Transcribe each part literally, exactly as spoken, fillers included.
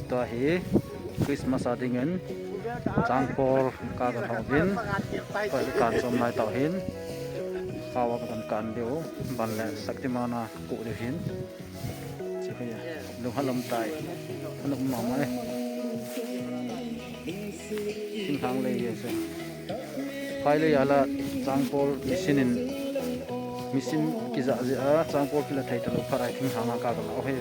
Tua hi Christmas a dingin changpol ka kan hobin, tua hi kan som lai tau hin, khawa ka kan kan diu, ban le Shaktiman a ku diu hin. Chi hi, lung halom tai, halom mama e. Thinglhang lei ye se. Phai le ya la changpol machine in, machine kija jia changpol kila thei talou phat a thinglhang a ka ka lau hi.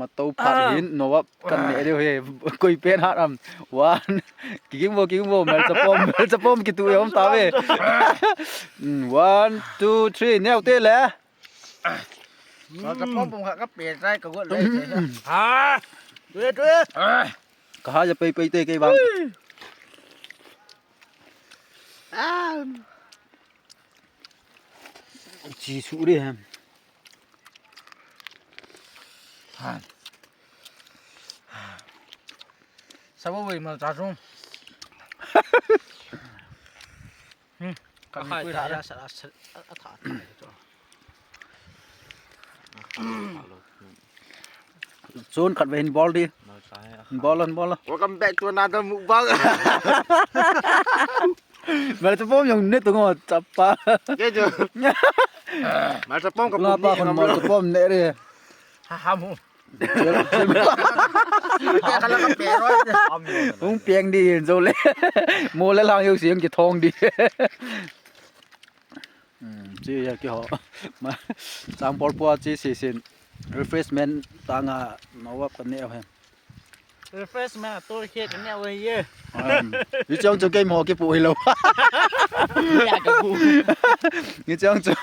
Matou phat hin Noah kan neh diu hi. Koi pen hat am. One. Kiging vo, kiging vo. Melchapom, melchapom kitu e om ta ve. Mm, one, two, three. Neo te le. Melchapom pum kha ka pe tai ka got le. Ha. Tu e, tu e. Ka ha ja pei pei te kei bang. Chi su ri ham. Sabo wei mal cha sum. Hmm. Ka khai ta ya sa sa a tha. Chun khat ve hin bol di. Bol, bol. Welcome back to another mukbang. Melchapom jong ne tu ngo chapa. Ke jo. Melchapom ka pum ni. Melchapom ne re. Ha ha mu. Ke kala ka pe ro. Hung piang di jo le. Mo le lang yo siang ki thong di. Hmm, chi ya ki ho. Ma, changpol pua chi si sin. Refreshment tanga Noah ka ne he. Refreshment a tur khe ka neh uve ye. Um, hichong chu kei mo kipu hilou. Ya ka pu. Hichong chu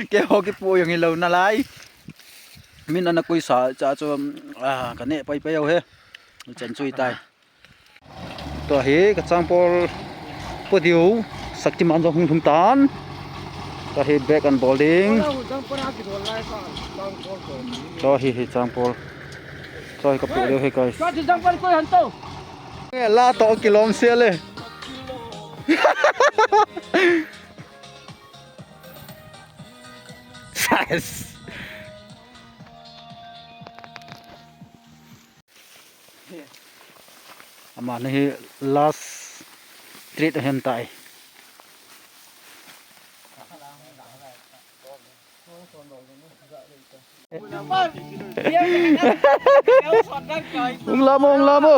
kei ho kipu jong hilou nalai. Min ana kui sa cha chu, um, ah, ka neh pai pai u he. Hichan chu hitai. Tua hi ka changpol pu diu, Shaktiman jong hung lhung tan. Tua hi bag an bol ding. Tua hi hi changpol. Tua hi ka pu diu hi guys. La to kilom se le. Size. Ama na hi last treat ahem tai. Hung lamo, hung lamo.